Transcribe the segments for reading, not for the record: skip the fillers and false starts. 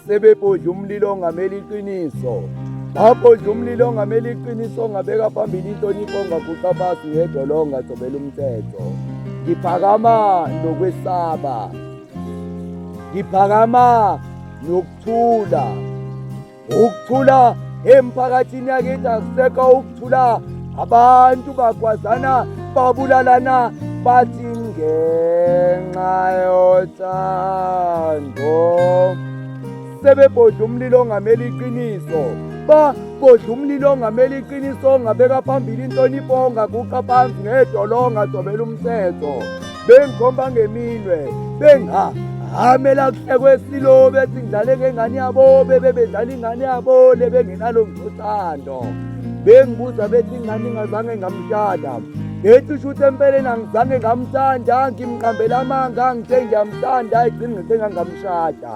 Sebebhodla umlilo ongameli iqiniso. Babhodla umlilo ongameli iqiniso ongabeka phambili inhlonipho ongaguqa phansi ngedolo ongathobela umthetho. Ngiphakama nokwesaba. Ngiphakama nokuthula. Ukuthula emphakathini yakithi akusekho ukuthula. Abantu bagwazana babulalana bathi ngenxa yothando. Sebebhodla umlilo ongameli iqiniso. Babhodla umlilo ongameli iqiniso ongabeka phambili inhlonipho ongaguqa phansi ngedolo ongathobela umthetho. Bengikhomba ngeminwe benga hamela kuhlekwe esilo bethi ngidlale ngengane yabo bebe bedlala ingane yabo le bengenalo ngizothando. Bengibuza bethi ingane ingazange ngamshada. Ngethi usho ukuthi empeleni angizange ngamthanda ngimqambela amanga ngithe ngiyamthanda egcine ngithe ngangamshada.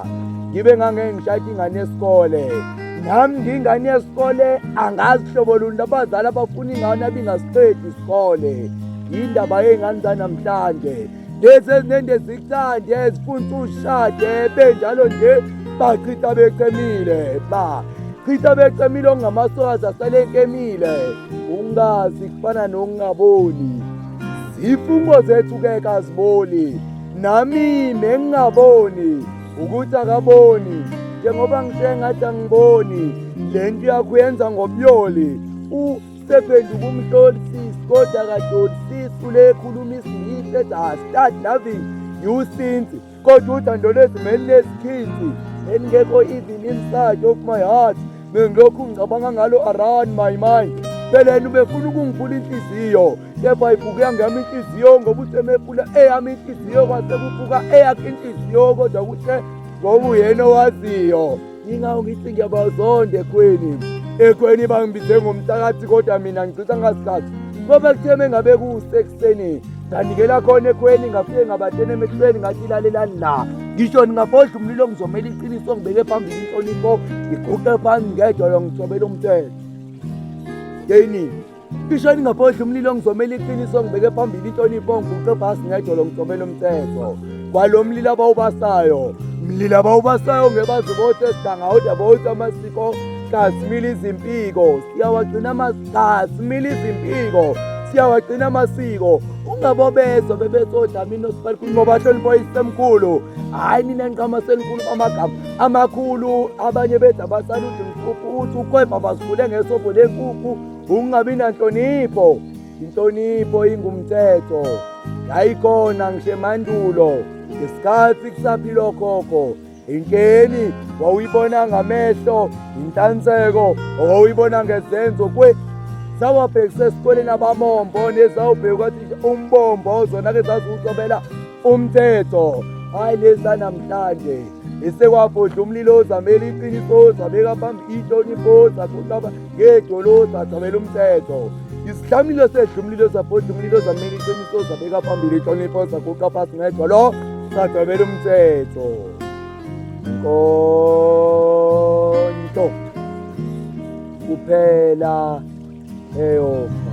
Ngibe ngangeke ngishade ingane yesikole. Nami ngiyingane yesikole angazi hlobo luni labazali abafuna ingane abingasiqedi isikole. Yindaba yey'ngane zanamhlanje lezi ezinende zikuthande ezifuna ushade benjalo nje bachitha bechemile bachitha bechemile okungamasokazi asale enkemile ungazi kufana nokungaboni zifungo zethu ke kaziboli nami mengingaboni ukuthi akaboni njengoba ngishe ngathi angiboni le nto yakho uyenza ngobuyoli Sephenduka umhlolisisi kodwa akahlolisisi ulekhuluma isingisi ethi I start loving you since kodwa uthando lwethu melinesikhinsi elingekho even inside of my heart bengilokhu ngicabanga ngalo around my mind phela yena ubefuna ukungiphula inhliziyo kepha iphuke ngami inhliziyo ngoba usemephula eyami inhliziyo kwase kuphuka eyakhe inhliziyo kodwa kuhle ngoba uyena owaziyo Yingakho ngithi ngiyabazonda ekhweni. Ekhweni bangibize ngomthakathi kodwa mina ngichitha ngasikhathi. Ngoba kuthe mengabe kusekuseni nganikela khona ekhweni ngafike ngabatshena emehlweni ngathi lalelani la. Ngisho ningabhodla umlilo ngizomela iqiniso ngibeke phambili inhlonipho ngiguqe phansi ngedolo ngithobele umthetho. Yeyinini? Ngisho ningabhodla umlilo ngizomela iqiniso ngibeke phambili inhlonipho ngiguqe phasi ngedolo ngithobele umthetho. Kwalo mlilo abawubasayo, mlilo abawubasayo ngebazi bothi esidanga kodwa bothi amasiko kasimila izimpiko siyawagcina kasimila izimpiko siyawagcina amasiko ungabobezwa bebethi odlamini osibalukhulu ngoba hlonipho isemkhulu hhayi nina niqama senikhuluma amagama amakhulu abanye bethi abasaluthi mfuphu uthi ukwebha bazikhule ngesobho lenkukhu Ukungabi nanhlonipho, inhlonipho ingumthetho. Yayikhona ngisho emandulo ngesikhathi kusaphila okhokho. Inkeni wawuyibona ngamehlo, inhlanseko wawuyibona ngezenzo kwe sawabhekisa esikoleni abamombo nezawubheka kwathi umbombo zona-ke zaziwucobela umthetho hhayi lezi zanamhlanje Isekwabhodla umlilo ozamela iqiniso zabeka phambi inhlonipho zakuqaba ngedolo zathobela umthetho. Isihlamlilo sedla umlilo zabhodla umlilo zamela iqiniso zabeka phambili inhlonipho zaguqa phansi ngedolo zathobela umthetho. Nkonto kuphela eyofa.